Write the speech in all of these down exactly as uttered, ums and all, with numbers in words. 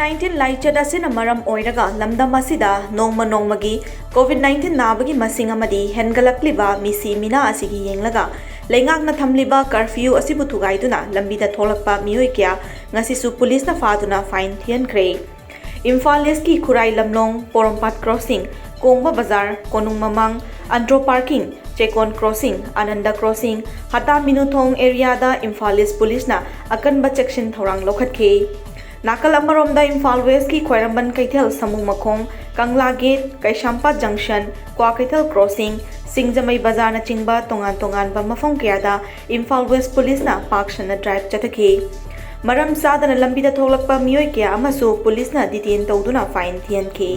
Nineteen ꯂꯥꯏꯆꯠ ꯑꯁꯤꯅ ꯃꯔꯝ ꯑꯣꯏꯔꯒ ꯂꯝꯗꯝ ꯑꯁꯤꯗ ꯅꯣꯡꯃ ꯅꯣꯡꯃꯒꯤ ꯀꯣꯚꯤꯗ ꯅꯥꯏꯟꯇꯤꯟ ꯅꯥꯕꯒꯤ ꯃꯁꯤꯡ ꯑꯃꯗꯤ ꯍꯦꯟꯒꯠꯂꯛꯂꯤꯕ ꯃꯤꯁꯤ ꯃꯤꯅꯥ ꯑꯁꯤꯒꯤ ꯌꯦꯡꯂꯒ ꯂꯩꯉꯥꯛꯅ ꯊꯝꯂꯤꯕ ꯀꯔꯐ꯭ꯌꯨ ꯑꯁꯤꯕꯨ ꯊꯨꯒꯥꯏꯗꯨꯅ ꯂꯝꯕꯤꯗ ꯊꯣꯛꯂꯛꯄ ꯃꯤꯑꯣꯏ ꯀꯌꯥ ꯉꯁꯤꯁꯨ ꯄꯨꯂꯤꯁꯅ ꯐꯥꯗꯨꯅ ꯐꯥꯏꯟ ꯊꯤꯍꯟꯈ꯭ꯔꯦ꯫ ꯏꯝꯐꯥꯜ ꯏꯁꯀꯤ ꯈꯨꯔꯥꯏ ꯂꯝꯂꯣꯡ, ꯄꯣꯔꯣꯝꯄꯥꯠ ꯀ꯭ꯔꯣꯁꯤꯡ, ꯀꯣꯡꯕ ꯕꯖꯥꯔ, ꯀꯣꯅꯨꯡ ꯃꯃꯥꯡ, Andro parking, Chekon crossing, Anand crossing, Hatta Minuthong ꯑꯦꯔꯤꯌꯥꯗ ꯏꯝꯐꯥꯜ ꯏꯁ ꯄꯨꯂꯤꯁꯅ ꯑꯀꯟꯕ ꯆꯦꯛꯁꯤꯟ ꯊꯧꯔꯥꯡ ꯂꯧꯈꯠꯈꯤ꯫ ꯅꯥꯀꯜ ꯑꯃꯔꯣꯝꯗ ꯏꯝꯐꯥꯜ ꯋꯦꯁꯀꯤ ꯈ꯭ꯋꯥꯏꯔꯝꯕꯟ ꯀꯩꯊꯦꯜ, ꯁꯃꯨ ꯃꯈꯣꯡ, ꯀꯪꯂꯥ ꯒꯦꯠ, ꯀꯩꯁꯥꯝꯄꯥꯠ ꯖꯪꯁꯟ, ꯀ꯭ꯋꯥꯀꯩꯊꯦꯜ ꯀ꯭ꯔꯣꯁꯤꯡ, ꯁꯤꯡꯖꯃꯩ ꯕꯖꯥꯔꯅꯆꯤꯡꯕ ꯇꯣꯉꯥꯟ ꯇꯣꯉꯥꯟꯕ ꯃꯐꯝ ꯀꯌꯥꯗ ꯏꯝꯐꯥꯜ ꯋꯦꯁ ꯄꯨꯂꯤꯁꯅ ꯄꯥꯛ ꯁꯟꯅ ꯗ꯭ꯔꯥꯏꯚ ꯆꯠꯊꯈꯤ꯫ ꯃꯔꯝ ꯆꯥꯗꯅ ꯂꯝꯕꯤꯗ ꯊꯣꯛꯂꯛꯄ ꯃꯤꯑꯣꯏ ꯀꯌꯥ ꯑꯃꯁꯨ ꯄꯨꯂꯤꯁꯅ ꯗꯤꯇꯦꯟ ꯇꯧꯗꯨꯅ ꯐꯥꯏꯟ ꯊꯤꯍꯟꯈꯤ꯫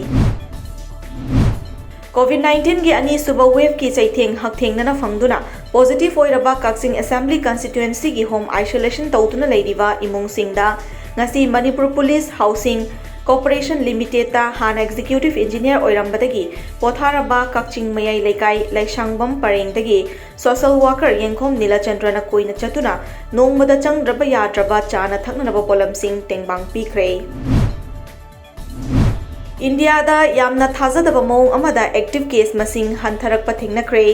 ꯀꯣꯚꯤꯗ ꯅꯥꯏꯟꯇꯤꯟꯒꯤ ꯑꯅꯤꯁꯨꯕ ꯋꯦꯚꯀꯤ ꯆꯩꯊꯦꯡ ꯍꯛꯊꯦꯡꯅꯅ ꯐꯪꯗꯨꯅ ꯄꯣꯖꯤꯇꯤꯚ ꯑꯣꯏꯔꯕ ꯀꯛꯆꯤꯡ ꯑꯦꯁꯦꯝꯕ꯭ꯂꯤ ꯀꯟꯁꯇꯤꯇ꯭ꯋꯦꯟꯁꯤꯒꯤ ꯍꯣꯝ ꯑꯥꯏꯁꯣꯂꯦꯁꯟ ꯇꯧꯗꯨꯅ ꯂꯩꯔꯤꯕ ꯏꯃꯨꯡꯁꯤꯡꯗ ꯉꯁꯤ ꯃꯅꯤꯄꯨꯔ ꯄꯨꯂꯤꯁ, ꯍꯥꯎꯁꯤꯡ ꯀꯣꯔꯄꯣꯔꯦꯁꯟ ꯂꯤꯃꯤꯇꯦꯗꯇ ꯍꯥꯟꯅ ꯑꯦꯛꯖꯤꯀ꯭ꯌꯨꯇꯤꯚ ꯏꯟꯖꯤꯅꯤꯌꯔ ꯑꯣꯏꯔꯝꯕꯗꯒꯤ ꯄꯣꯊꯥꯔꯕ ꯀꯛꯆꯤꯡ ꯃꯌꯥꯏ ꯂꯩꯀꯥꯏ ꯂꯩꯁꯥꯡꯕꯝ ꯄꯔꯦꯡꯗꯒꯤ ꯁꯣꯁꯦꯜ ꯋꯥꯀꯔ ꯌꯦꯡꯈꯣꯝ ꯅꯤꯂꯆꯟꯗ꯭ꯔꯅ ꯀꯣꯏꯅ ꯆꯠꯇꯨꯅ ꯅꯣꯡꯃꯗ ꯆꯪꯗ꯭ꯔꯕ ꯌꯥꯗ꯭ꯔꯕ ꯆꯥꯅ ꯊꯛꯅꯅꯕ ꯄꯣꯠꯂꯝꯁꯤꯡ ꯇꯦꯡꯕꯥꯡ ꯄꯤꯈ꯭ꯔꯦ꯫ ꯏꯟꯗꯤꯌꯥꯗ ꯌꯥꯝꯅ ꯊꯥꯖꯗꯕ ꯃꯑꯣꯡ ꯑꯃꯗ ꯑꯦꯛꯇꯤꯚ ꯀꯦꯁ ꯃꯁꯤꯡ ꯍꯟꯊꯔꯛꯄ ꯊꯦꯡꯅꯈ꯭ꯔꯦ꯫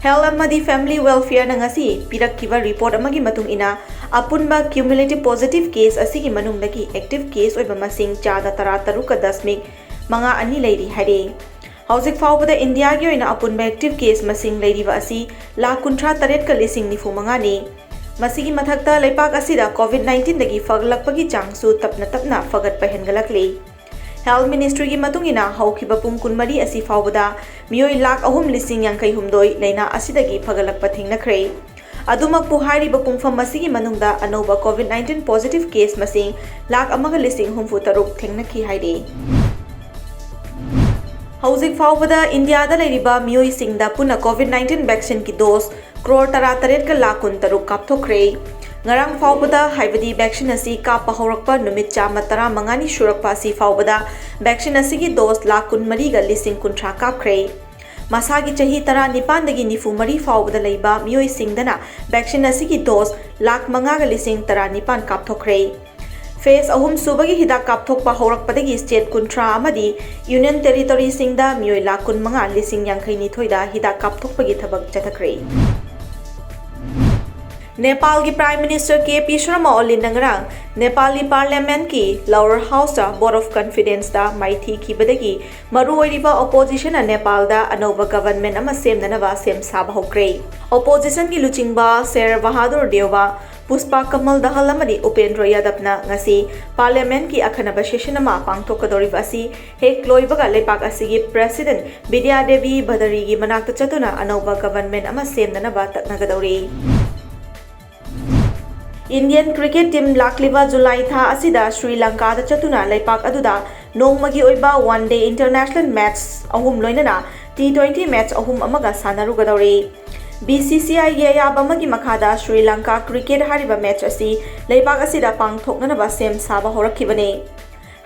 ꯍꯦꯜꯊ ꯑꯃꯗꯤ ꯐꯦꯃꯤꯂꯤ ꯋꯦꯜꯐꯤꯌꯔꯅ ꯉꯁꯤ ꯄꯤꯔꯛꯈꯤꯕ ꯔꯤꯄꯣꯔꯠ ꯑꯃꯒꯤ ꯃꯇꯨꯡ ꯏꯟꯅ, ꯑꯄꯨꯟꯕ ꯀ꯭ꯌꯨꯃꯨꯂꯦꯇꯤꯚ ꯄꯣꯖꯤꯇꯤꯚ ꯀꯦꯁ ꯑꯁꯤꯒꯤ ꯃꯅꯨꯡꯗꯒꯤ ꯑꯦꯛꯇꯤꯚ ꯀꯦꯁ ꯑꯣꯏꯕ ꯃꯁꯤꯡ ꯆꯥꯗ ꯇꯔꯥ ꯇꯔꯨꯛꯀ ꯗꯁꯃꯤꯛ ꯃꯉꯥ ꯑꯅꯤ ꯂꯩꯔꯤ ꯍꯥꯏꯔꯦ꯫ ꯍꯧꯖꯤꯛ ꯐꯥꯎꯕꯗ ꯏꯟꯗꯤꯌꯥꯒꯤ ꯑꯣꯏꯅ ꯑꯄꯨꯟꯕ ꯑꯦꯛꯇꯤꯚ ꯀꯦꯁ ꯃꯁꯤꯡ ꯂꯩꯔꯤꯕ ꯑꯁꯤ ꯂꯥꯈ ꯀꯨꯟꯊ꯭ꯔꯥ ꯇꯔꯦꯠꯀ ꯂꯤꯁꯤꯡ ꯅꯤꯐꯨ ꯃꯉꯥꯅꯤ꯫ ꯃꯁꯤꯒꯤ ꯃꯊꯛꯇ ꯂꯩꯄꯥꯛ ꯑꯁꯤꯗ ꯀꯣꯚꯤꯗ ꯅꯥꯏꯟꯇꯤꯟꯗꯒꯤ ꯐꯒꯠꯂꯛꯄꯒꯤ ꯆꯥꯡꯁꯨ ꯇꯞꯅ ꯇꯞꯅ ꯐꯒꯠꯄ ꯍꯦꯟꯒꯠꯂꯛꯂꯤ꯫ ꯍꯦꯜꯊ ꯃꯤꯅꯤꯁꯇ꯭ꯔꯤꯒꯤ ꯃꯇꯨꯡ ꯏꯟꯅ, ꯍꯧꯈꯤꯕ ꯄꯨꯡ ꯀꯨꯟꯃꯔꯤ ꯑꯁꯤ ꯐꯥꯎꯕꯗ ꯃꯤꯑꯣꯏ ꯂꯥꯈ ꯑꯍꯨꯝ ꯂꯤꯁꯤꯡ ꯌꯥꯡꯈꯩ ꯍꯨꯝꯗꯣꯏ ꯂꯥꯏꯅꯥ ꯑꯁꯤꯗꯒꯤ ꯐꯒꯠꯂꯛꯄ ꯊꯦꯡꯅꯈ꯭ꯔꯦ꯫ ꯑꯗꯨꯃꯛꯄꯨ, ꯍꯥꯏꯔꯤꯕ ꯄꯨꯡꯐꯝ ꯑꯁꯤꯒꯤ ꯃꯅꯨꯡꯗ ꯑꯅꯧꯕ ꯀꯣꯚꯤꯗ ꯅꯥꯏꯟꯇꯤꯟ ꯄꯣꯖꯤꯇꯤꯚ ꯀꯦꯁ ꯃꯁꯤꯡ ꯂꯥꯈ ꯑꯃꯒ ꯂꯤꯁꯤꯡ ꯍꯨꯝꯐꯨ ꯇꯔꯨꯛ ꯊꯦꯡꯅꯈꯤ ꯍꯥꯏꯔꯤ꯫ ꯍꯧꯖꯤꯛ ꯐꯥꯎꯕꯗ ꯏꯟꯗꯤꯌꯥꯗ ꯂꯩꯔꯤꯕ ꯃꯤꯑꯣꯏꯁꯤꯡꯗ ꯄꯨꯟꯅ ꯀꯣꯚꯤꯗ ꯅꯥꯏꯟꯇꯤꯟ ꯚꯦꯛꯁꯤꯟꯒꯤ ꯗꯣꯁ ꯀ꯭ꯔꯣꯔ ꯇꯔꯥ ꯇꯔꯦꯠꯀ ꯂꯥꯈ ꯀꯨꯟ ꯇꯔꯨꯛ ꯀꯥꯞꯊꯣꯛꯈ꯭ꯔꯦ꯫ ꯉꯔꯥꯡ ꯐꯥꯎꯕꯗ, ꯍꯥꯏꯕꯗꯤ ꯚꯦꯛꯁꯤꯟ ꯑꯁꯤ ꯀꯥꯞꯄ ꯍꯧꯔꯛꯄ ꯅꯨꯃꯤꯠ ꯆꯥꯝꯃ ꯇꯔꯥ ꯃꯉꯥꯅꯤ ꯁꯨꯔꯛꯄ ꯑꯁꯤ ꯐꯥꯎꯕꯗ, ꯚꯦꯛꯁꯤꯟ ꯑꯁꯤꯒꯤ ꯗꯣꯁ ꯂꯥꯈ ꯀꯨꯟ ꯃꯔꯤꯒ ꯂꯤꯁꯤꯡ ꯀꯨꯟꯊ꯭ꯔꯥ ꯀꯥꯞꯈ꯭ꯔꯦ꯫ ꯃꯁꯥꯒꯤ ꯆꯍꯤ ꯇꯔꯥꯅꯤꯄꯥꯟꯗꯒꯤ ꯅꯤꯐꯨ ꯃꯔꯤ ꯐꯥꯎꯕꯗ ꯂꯩꯕ ꯃꯤꯑꯣꯏꯁꯤꯡꯗꯅ ꯚꯦꯛꯁꯤꯟ ꯑꯁꯤꯒꯤ ꯗꯣꯁ ꯂꯥꯈ ꯃꯉꯥꯒ ꯂꯤꯁꯤꯡ ꯇꯔꯥꯅꯤꯄꯥꯟ ꯀꯥꯞꯊꯣꯛꯈ꯭ꯔꯦ꯫ Phase ꯑꯍꯨꯝ ꯁꯨꯕꯒꯤ ꯍꯤꯗꯥꯛ ꯀꯥꯞꯊꯣꯛꯄ ꯍꯧꯔꯛꯄꯗꯒꯤ state ꯀꯨꯟꯊ꯭ꯔꯥ ꯑꯃꯗꯤ Union Territoryꯁꯤꯡꯗ ꯃꯤꯑꯣꯏ ꯂꯥꯈ ꯀꯨꯟꯃꯉꯥ ꯂꯤꯁꯤꯡ ꯌꯥꯡꯈꯩ ꯅꯤꯊꯣꯏꯗ ꯍꯤꯗꯥꯛ ꯀꯥꯞꯊꯣꯛꯄꯒꯤ ꯊꯕꯛ ꯆꯠꯊꯈ꯭ꯔꯦ꯫ ꯅꯦꯄꯥꯜꯒꯤ Prime Minister K P Sharma ꯑꯣꯂꯤꯅ ꯉꯔꯥꯡ ꯅꯦꯄꯥꯂꯤ Parliamentꯀꯤ Lower Houseꯇ Vote of Confidenceꯇ ꯃꯥꯏꯊꯤꯈꯤꯕꯗꯒꯤ ꯃꯔꯨꯑꯣꯏꯔꯤꯕ Oppositionꯅ ꯅꯦꯄꯥꯜꯗ ꯑꯅꯧꯕ Government ꯑꯃ ꯁꯦꯝꯅꯅꯕ ꯁꯦꯝ ꯁꯥꯕ ꯍꯧꯈ꯭ꯔꯦ꯫ Oppositionꯒꯤ ꯂꯨꯆꯤꯡꯕ ꯁꯦꯔ ꯕꯍꯥꯗꯨꯔ ꯗꯦꯎꯕꯥ, ꯄꯨꯁꯄꯥ ꯀꯃꯜ ꯗꯍꯜ ꯑꯃꯗꯤ ꯎꯄꯦꯟꯗ꯭ꯔ ꯌꯥꯗꯕꯅ ꯉꯁꯤ Parliamentꯀꯤ ꯑꯈꯟꯅꯕ session ꯑꯃ ꯄꯥꯡꯊꯣꯛꯀꯗꯧꯔꯤꯕ ꯑꯁꯤ ꯍꯦꯛ ꯂꯣꯏꯕꯒ ꯂꯩꯄꯥꯛ ꯑꯁꯤꯒꯤ President ꯕꯤꯗ꯭ꯌꯥ ꯗꯦꯕꯤ ꯚꯗꯔꯤꯒꯤ ꯃꯅꯥꯛꯇ ꯆꯠꯇꯨꯅ ꯑꯅꯧꯕ Government ꯑꯃ ꯁꯦꯝꯅꯅꯕ ꯇꯛꯅꯒꯗꯧꯔꯤ꯫ Indian cricket team ꯂꯥꯛꯂꯤꯕ ꯖꯨꯂꯥꯏ ꯊꯥ ꯑꯁꯤꯗ ꯁ꯭ꯔꯤ ꯂꯪꯀꯥꯗ ꯆꯠꯇꯨꯅ ꯂꯩꯄꯥꯛ ꯑꯗꯨꯗ ꯅꯣꯡꯃꯒꯤ ꯑꯣꯏꯕ one day international match ꯑꯍꯨꯝ ꯂꯣꯏꯅꯅ T twenty match ꯑꯍꯨꯝ ꯑꯃꯒ ꯁꯥꯟꯅꯔꯨꯒꯗꯧꯔꯤ꯫ BCCIꯒꯤ ꯑꯌꯥꯕ ꯑꯃꯒꯤ ꯃꯈꯥꯗ ꯁ꯭ꯔꯤ ꯂꯪꯀꯥ cricket ꯍꯥꯏꯔꯤꯕ match ꯑꯁꯤ ꯂꯩꯕꯥꯛ ꯑꯁꯤꯗ ꯄꯥꯡꯊꯣꯛꯅꯅꯕ ꯁꯦꯝ ꯁꯥꯕ ꯍꯧꯔꯛꯈꯤꯕꯅꯤ꯫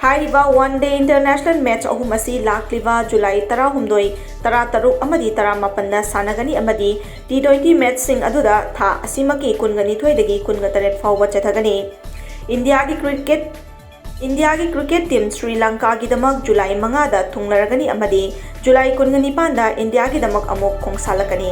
ꯍꯥꯏꯔꯤꯕ one day international match ꯑꯍꯨꯝ ꯑꯁꯤ ꯂꯥꯛꯂꯤꯕ ꯖꯨꯂꯥꯏ ꯇꯔꯥꯍꯨꯝꯗꯣꯏ, ꯇꯔꯥꯇꯔꯨꯛ ꯑꯃꯗꯤ ꯇꯔꯥꯃꯥꯄꯟꯗ ꯁꯥꯟꯅꯒꯅꯤ ꯑꯃꯗꯤ T twenty matchꯁꯤꯡ ꯑꯗꯨꯗ ꯊꯥ ꯑꯁꯤꯃꯛꯀꯤ ꯀꯨꯟꯒ ꯅꯤꯊꯣꯏꯗꯒꯤ ꯀꯨꯟꯒ ꯇꯔꯦꯠ ꯐꯥꯎꯕ ꯆꯠꯊꯒꯅꯤ꯫ ꯏꯟꯗꯤꯌꯥꯒꯤ cricket, ꯏꯟꯗꯤꯌꯥꯒꯤ cricket team ꯁ꯭ꯔꯤ ꯂꯪꯀꯥꯒꯤꯗꯃꯛ ꯖꯨꯂꯥꯏ ꯃꯉꯥꯗ ꯊꯨꯡꯂꯔꯒꯅꯤ ꯑꯃꯗꯤ ꯖꯨꯂꯥꯏ ꯀꯨꯟꯒ ꯅꯤꯄꯥꯟꯗ ꯏꯟꯗꯤꯌꯥꯒꯤꯗꯃꯛ ꯑꯃꯨꯛ ꯈꯣꯡꯁꯥꯜꯂꯛꯀꯅꯤ꯫